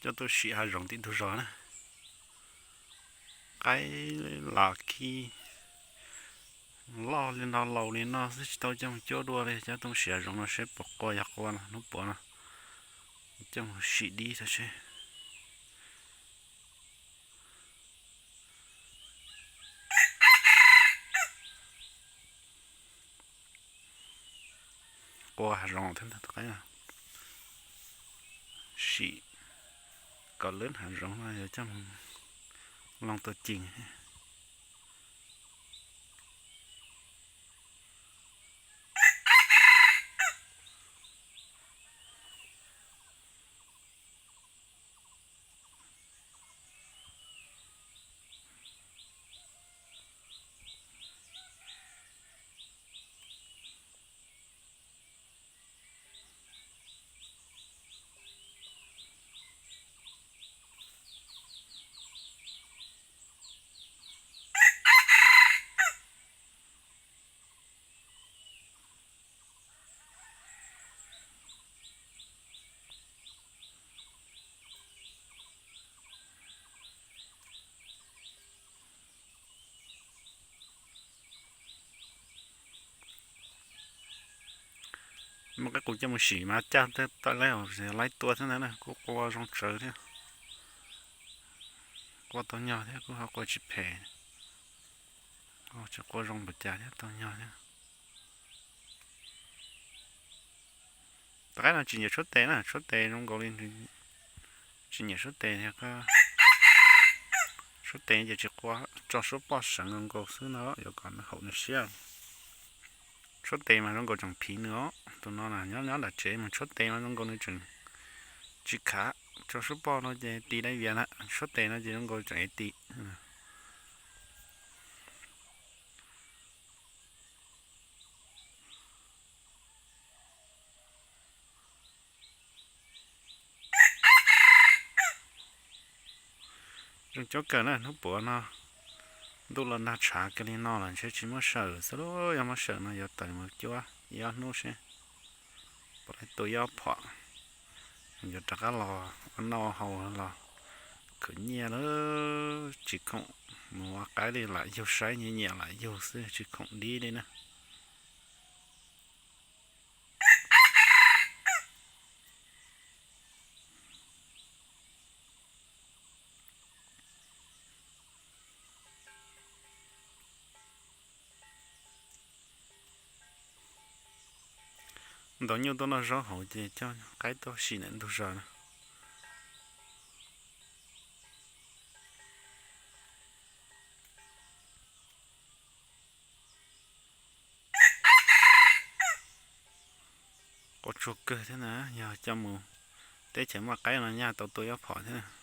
Coj tuaj sim hav zoov tim ntug zos na. Qaib lam khi loj li no laus li no xwb tsis tau coj mus cuab dua li. Coj tuaj sim hav zoov no seb puas qua, yog qua no hnub puav no coj mus sim dib tau seb. Qua hav zoov thiab ntag, sim kom lwb hav zoov no yog coj mus loo tau ceem. Muaj qaib qus coj mus sim mas caj tawm laib, laib tua thiab ntag na, kuj qua zoo tsawv thiab. Qua tau nyog thiab, kuj ho qua tsis phem, tsis qua zoo npaum cas thiab, tau nyog thiab. Tus qaib no tsis nyiam tshuab tes na, tshuab tes zoo nkaus li tsis nyiam tshuab tes thiab. Tshuab tes ces tsis qua, tso suab poj seev zoo nkaus xwb no, yuav kom nws haum nws siab. Tshuab tes mas zoo nkaus tseem phiv nws os. Tus no na nyob nyob nram tsev mas tshuab tes mas zoo nkaus nws tseem tsis khav, tso suab poj no ces ti dai vias na, tshuab tes no ces zoo nkaus tseem ti. Zoo cuab kawg na, hnub puav no ntuj los nag tshav kiag li no los ntshe tsis muaj sawm xwb lauj, yog muaj sawm no yuav tawm mus cuab ib ob hnub seb puas tau tua ib ob phom, yuav rov qab los ua noj haus los khwv nyiaj lawm. Tsis khoom mus ua qaib li, lam yug saib nyiam nyiam lam yug xwb, tsis khoom dib li na. Ntaus nyuj tuaj noj zaub hauv ces coj qaib tuaj sim ntawm ntug zos na. Quaj tsuag kawg thiab na, yog coj mus teb chaws muaj qaib no nyaj tau tua ib ob phom thiab.